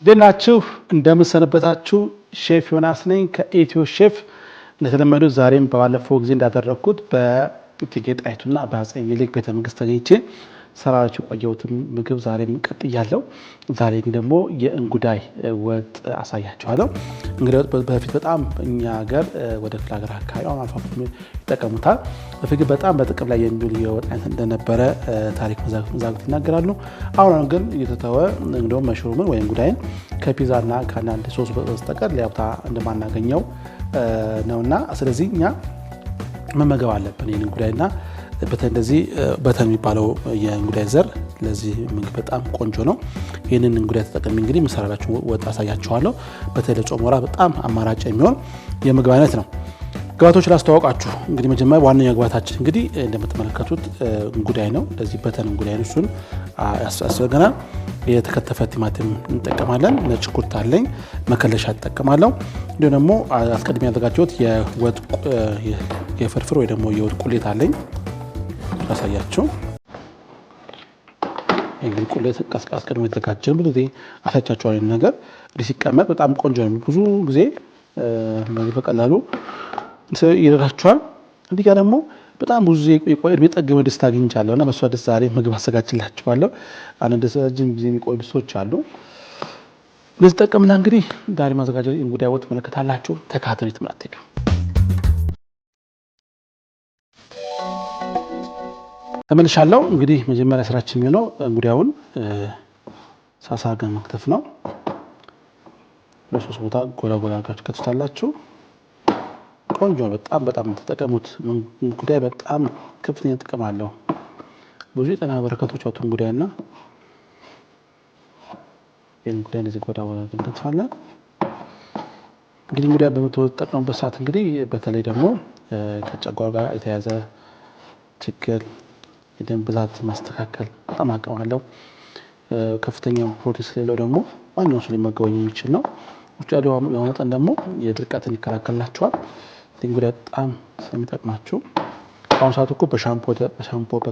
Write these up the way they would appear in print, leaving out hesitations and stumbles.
እንዴት ናችሁ? እንደምን ሰነበታችሁ? ሼፍ ዮናስ ነኝ ከኢትዮ ሼፍ። እንደተለመደው ዛሬም በባለፈው ጊዜ እንዳደረግኩት በእቴጌ ጣይቱና በአፄ ምኒልክ ቤተ መንግስት ተገኝቼ ሰራራችሁ የቆየሁትን ምግብ ዛሬም ቀጥያለሁ። ዛሬ ደግሞ የእንጉዳይ ወጥ አሳያችኋለሁ። እንግዲህ ወጥ በፊት በጣም እኛ ሀገር ወደ ክፍለ ሀገር አካባቢ አሁን አልፎ አልፎ ይጠቀሙታል። በፊት ግን በጣም በጥቅም ላይ የሚውል የወጥ አይነት እንደነበረ ታሪክ መዛግብት ይናገራሉ። አሁን አሁን ግን እየተተወ እንደውም መሽሩምን ወይም እንጉዳይን ከፒዛና ከአንዳንድ ሶስ በስተቀር ሌላ ቦታ እንደማናገኘው ነውና ስለዚህ እኛ መመገብ አለብን ይህን እንጉዳይና በተለይ እንደዚህ button የሚባለው የእንጉዳይ ዘር ለዚህ ምግብ በጣም ቆንጆ ነው። ይህንን እንጉዳይ ተጠቅሜ እንግዲህ የምሰራላችሁ ወጥ አሳያችኋለሁ። በተለይ ለጾም ወራት በጣም አማራጭ የሚሆን የምግብ አይነት ነው። ግብአቶች ላስተዋወቃችሁ። እንግዲህ መጀመሪያ ዋነኛው ግብአታችን እንግዲህ እንደምትመለከቱት እንጉዳይ ነው። ለዚህ button እንጉዳይ ነው። እሱን ያስፈልገናል። የተከተፈ ቲማቲም እንጠቀማለን። ነጭ ሽንኩርት አለኝ፣ መከለሻ እጠቀማለሁ። እንዲሁም ደግሞ አስቀድሜ ያዘጋጀሁት የወጥ የፍርፍር ወይ ደግሞ የወጥ ቁሌት አለኝ፣ ላሳያችሁ። እንግዲህ ቁሌት አስቀድሞ የተዘጋጀ ብዙ ጊዜ አሳያችኋለሁ። ነገር እንግዲህ ሲቀመጥ በጣም ቆንጆ ነው። ብዙ ጊዜ በቀላሉ ይረዳችኋል። እንዲህ ጋር ደግሞ በጣም ብዙ ጊዜ የቆየ እድሜ ጠገብ ድስት አግኝቻለሁ እና በእሷ ድስት ዛሬ ምግብ አዘጋጅላችኋለሁ። አንድ ረጅም ጊዜ የሚቆዩ ድስቶች አሉ። እንደዚህ ጠቀምና እንግዲህ ዛሬ ማዘጋጀው እንጉዳይ ወጥ ትመለከታላችሁ። ተካተሉ፣ የትም አትሄዱ። ተመልሻለሁ። እንግዲህ መጀመሪያ ስራችን የሚሆነው እንጉዳዩን ሳሳ አድርገን መክተፍ ነው። በሶስት ቦታ ጎላ ጎላ አድርጋችሁ ከትታላችሁ። ቆንጆ ነው። በጣም በጣም ተጠቀሙት። እንጉዳይ በጣም ከፍተኛ ጥቅም አለው። ብዙ የጤና በረከቶች አሉት እንጉዳይና እንጉዳይ እንደዚህ ጎላ ጎላ አድርገን እንከትፋለን። እንግዲህ እንጉዳይ በምትጠቀሙበት ሰዓት እንግዲህ በተለይ ደግሞ ከጨጓራ ጋር የተያያዘ ችግር፣ የደም ብዛት ማስተካከል በጣም አቅም አለው። ከፍተኛ ፕሮቲን ስለሌለው ደግሞ ማንኛውም ሰው ሊመገበው የሚችል ነው። ውጭ ያለው መጠን ደግሞ የድርቀትን ይከላከልላችኋል። እንጉዳይ በጣም ስለሚጠቅማችሁ በአሁኑ ሰዓት እኮ በሻምፖ፣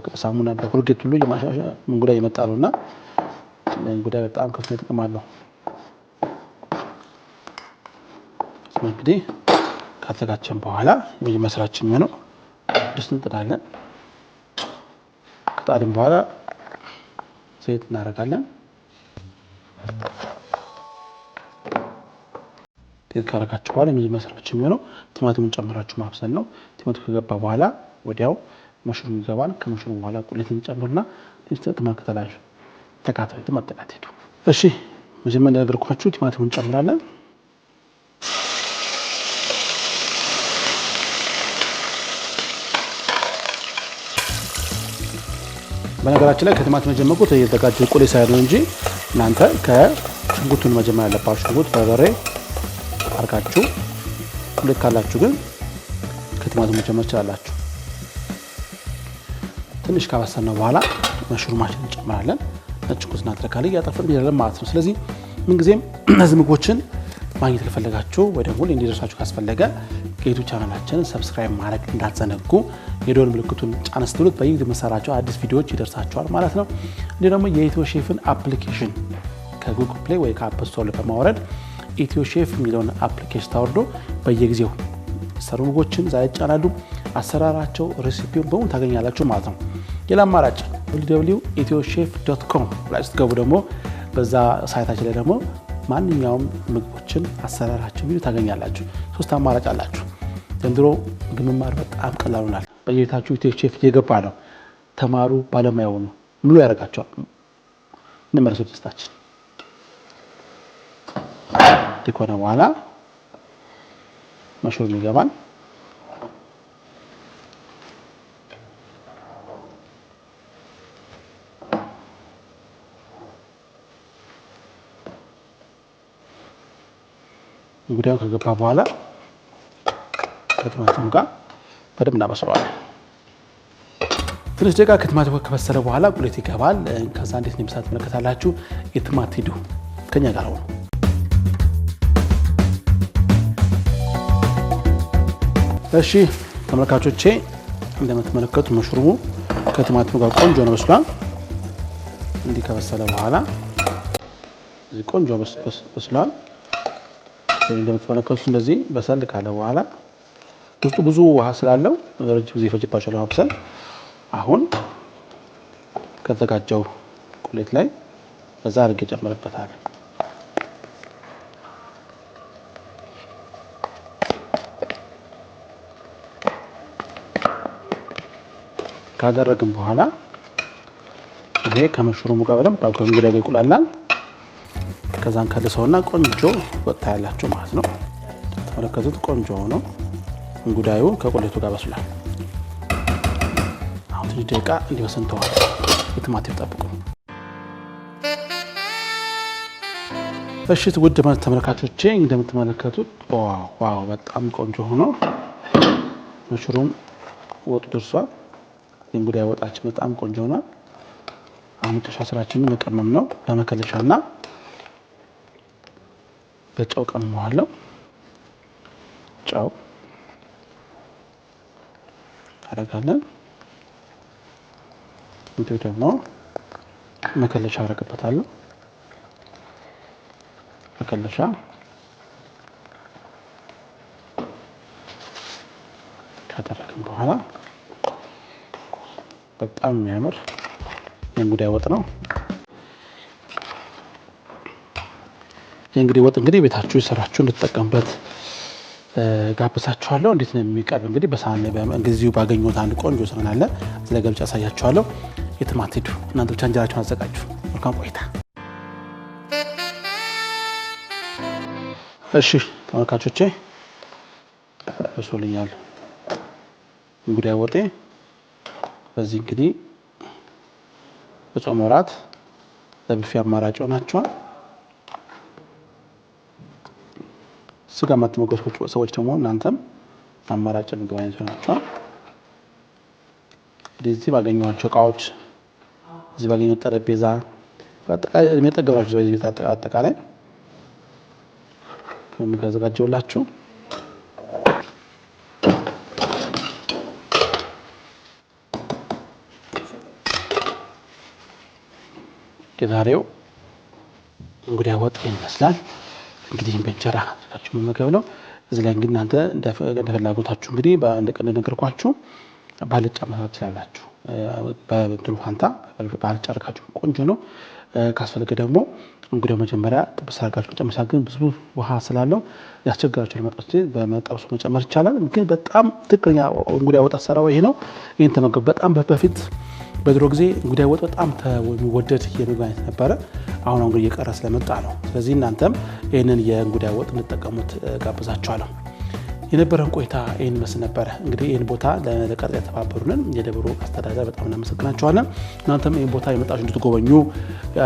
በሳሙና፣ በኮልጌት ሁሉ እንጉዳይ እየመጣ ነው እና እንጉዳይ በጣም ከፍተኛ ጥቅም አለው። እንግዲህ ካዘጋጀን በኋላ የመጀመሪያ ስራችን የሚሆነው ድስት እንጥዳለን። ከጣድን በኋላ ዘይት እናደርጋለን። ዘይት ካደረጋችሁ በኋላ የመጀመሪያ ስራችን የሚሆነው ቲማቲሙን ጨምራችሁ ማብሰል ነው። ቲማቲሙ ከገባ በኋላ ወዲያው መሽሩም ይገባል። ከመሽሩም በኋላ ቁሌት እንጨምርና ትንሽ ትመለከታላችሁ። ተካተሉ፣ ትመጠቃት ሄዱ። እሺ መጀመሪያ እንደነገርኳችሁ ቲማቲሙን እንጨምራለን። በነገራችን ላይ ከቲማቲም የጀመርኩት የተዘጋጀ ቁሌት ሳይሆን ነው እንጂ እናንተ ከሽንኩርቱን መጀመር ያለባችሁ። ሽንኩርት፣ በርበሬ አርጋችሁ ቁሌት ካላችሁ ግን ከቲማቲም መጀመር ትችላላችሁ። ትንሽ ካበሰልነው በኋላ መሽሩማችን እንጨምራለን። ነጭ ሽንኩርት እናደርጋለን። እያጠፈን እንሄዳለን ማለት ነው። ስለዚህ ምንጊዜም እነዚህ ምግቦችን ማግኘት ከፈለጋችሁ ወይ ደግሞ እንዲደርሳችሁ ካስፈለገ የዩቲዩብ ቻናላችንን subscribe ማድረግ እንዳትዘነጉ። የደወል ምልክቱን ጫን ስትሉት በየጊዜው የምሰራቸው አዲስ ቪዲዮዎች ይደርሳችኋል ማለት ነው። እንዲሁ ደግሞ የኢትዮ ሼፍን application ከ Google Play ወይ ከ App Store በማውረድ ኢትዮ ሼፍ የሚለውን application ታወርዶ በየጊዜው ሰሩ ምግቦችን ዛ ይጫናሉ። አሰራራቸው፣ recipe ውን በሙሉ ታገኛላችሁ ማለት ነው። ሌላ አማራጭ www.ethiochef.com ላይ ስትገቡ ደግሞ በዛ site ኣችን ላይ ደግሞ ማንኛውም ምግቦችን አሰራራቸው ቪዲዮ ታገኛላችሁ። ሶስት አማራጭ አላችሁ። ዘንድሮ ምግብ መማር በጣም ቀላል ሆኗል። በየቤታችሁ ኢትዮ ሼፍ እየገባ ነው። ተማሩ፣ ባለሙያ ሁኑ። ሙሉ ያደርጋቸዋል። እንመለስ ወደ ደስታችን ከሆነ በኋላ መሽሩም ይገባል። እንጉዳዩ ከገባ በኋላ ከቲማቲሙ ጋር በደንብ እናበስለዋለን። ትንሽ ደቂቃ ከቲማቲሙ ከበሰለ በኋላ ቁሌት ይገባል። ከዛ እንዴት እንደሚሰራ ትመለከታላችሁ። የትም አትሂዱ፣ ከኛ ጋር ሁኑ። እሺ ተመልካቾቼ እንደምትመለከቱት መሽሩሙ ከቲማቲሙ ጋር ቆንጆ ነው በስሏል። እንዲህ ከበሰለ በኋላ ቆንጆ በስሏል። እንደምትመለከቱት እንደዚህ በሰል ካለ በኋላ ውስጡ ብዙ ውሃ ስላለው ረጅም ጊዜ ይፈጅባቸዋል ለማብሰል። አሁን ከተዘጋጀው ቁሌት ላይ በዛ አድርጌ ጨምርበታለሁ። ካደረግን በኋላ ይሄ ከመሽሩሙ ጋር በደንብ አብሮ እንግዲህ ይቁላላል። ከዛን ከልሰውና ቆንጆ ወጥ ታያላችሁ ማለት ነው። ተመለከቱት፣ ቆንጆ ሆኖ እንጉዳዩ ከቁሌቱ ጋር በስሏል። አሁን ትንሽ ደቂቃ እንዲበስል እንተዋለን። የትም ጠብቁ። እሺ ውድ ተመልካቾቼ እንደምትመለከቱት wow wow በጣም ቆንጆ ሆኖ mushroom ወጡ ደርሷል። የእንጉዳይ ወጣችን በጣም ቆንጆ ሆኗል። አሁን መጨረሻ ስራችንን መቀመም ነው። በመከለሻና በጨው ቀምመዋለሁ። ጨው አደርጋለን። እንዲሁ ደግሞ መከለሻ አደርግበታለሁ። መከለሻ ካደረግን በኋላ በጣም የሚያምር የእንጉዳይ ወጥ ነው። የእንግዲህ ወጥ እንግዲህ ቤታችሁ የሰራችሁ እንድትጠቀሙበት ጋብዛችኋለሁ። እንዴት ነው የሚቀርብ እንግዲህ በሳህን ላይ እዚሁ ባገኘሁት አንድ ቆንጆ ሳህን አለ፣ ስለ ገልጬ አሳያችኋለሁ። የትም አትሄዱ፣ እናንተ ብቻ እንጀራችሁን አዘጋጁ። መልካም ቆይታ። እሺ ተመልካቾቼ በሶልኛል እንጉዳይ ወጤ። በዚህ እንግዲህ በጾም ወራት ለብፌ አማራጭ ሆናችኋል። ስጋ የማትመገቡ ሰዎች ደግሞ እናንተም አማራጭ ምግብ አይነት ሆናችኋል። እንግዲህ እዚህ ባገኘኋቸው እቃዎች፣ እዚህ ባገኘሁት ጠረጴዛ፣ እድሜ ጠገባችሁ በዚህ ቤት አጠቃላይ ምግብ ያዘጋጀሁላችሁ። የዛሬው እንጉዳይ ወጥ ይመስላል። እንግዲህ በእንጀራ አድርጋችሁ መመገብ ነው። እዚህ ላይ እንግዲህ እናንተ እንደ ፍላጎታችሁ እንግዲህ በአንድ ቀን እንደነገርኳችሁ ባልጫ መስራት ትችላላችሁ። በእንትኑ ፋንታ ባልጫ አድርጋችሁ ቆንጆ ነው። ካስፈለገ ደግሞ እንግዲህ መጀመሪያ ጥብስ አድርጋችሁ መጨመር፣ ግን ብዙ ውሃ ስላለው ያስቸግራችሁ ለመጥበስ በመጠብሱ መጨመር ይቻላል። ግን በጣም ትክክለኛ እንጉዳይ ወጥ አሰራሩ ይሄ ነው። ይህን ተመገቡ። በጣም በፊት በድሮ ጊዜ እንጉዳይ ወጥ በጣም የሚወደድ የምግብ አይነት ነበረ። አሁን አሁን እየቀረ ስለመጣ ነው። ስለዚህ እናንተም ይህንን የእንጉዳይ ወጥ እንድጠቀሙት ጋብዛችኋለሁ። የነበረን ቆይታ ይህን መስል ነበረ። እንግዲህ ይህን ቦታ ለቀረጻ የተባበሩንን የደብሩ አስተዳደር በጣም እናመሰግናቸዋለን። እናንተም ይህን ቦታ የመጣችሁ እንድትጎበኙ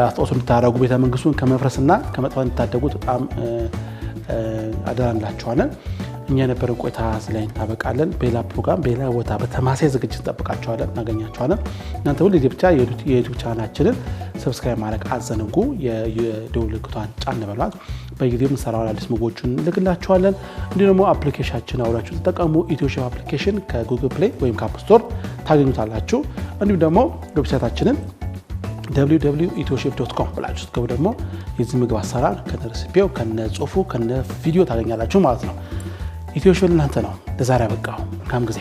አስተዋጽኦ እንድታደርጉ ቤተ መንግስቱን ከመፍረስና ከመጥፋት እንድታደጉት በጣም አደራ እንላችኋለን። እኛ የነበረን ቆይታ እዚህ ላይ እናበቃለን። በሌላ ፕሮግራም በሌላ ቦታ በተማሳይ ዝግጅት እንጠብቃችኋለን፣ እናገኛችኋለን። እናንተ ሁል ጊዜ ብቻ የ YouTube ቻናላችንን subscribe ማድረግ አትዘንጉ። የደወል ምልክቷን ጫን በሏት። በጊዜው የምንሰራውን አዲስ ምግቦችን እንልክላችኋለን። እንዲሁ ደግሞ application ኣችን አውርዳችሁ ተጠቀሙ። ኢትዮ ሼፍ application ከ Google Play ወይም ከ App Store ታገኙታላችሁ። እንዲሁም ደግሞ website ኣችንን www.ethiochef.com ብላችሁ ስትገቡ ደግሞ የዚህ ምግብ አሰራር ከነ recipe ው ከነ ጽሁፉ ከነ ቪዲዮ ታገኛላችሁ ማለት ነው። ኢትዮ ሼፍ ለእናንተ ነው። ለዛሬ አበቃሁ። መልካም ጊዜ።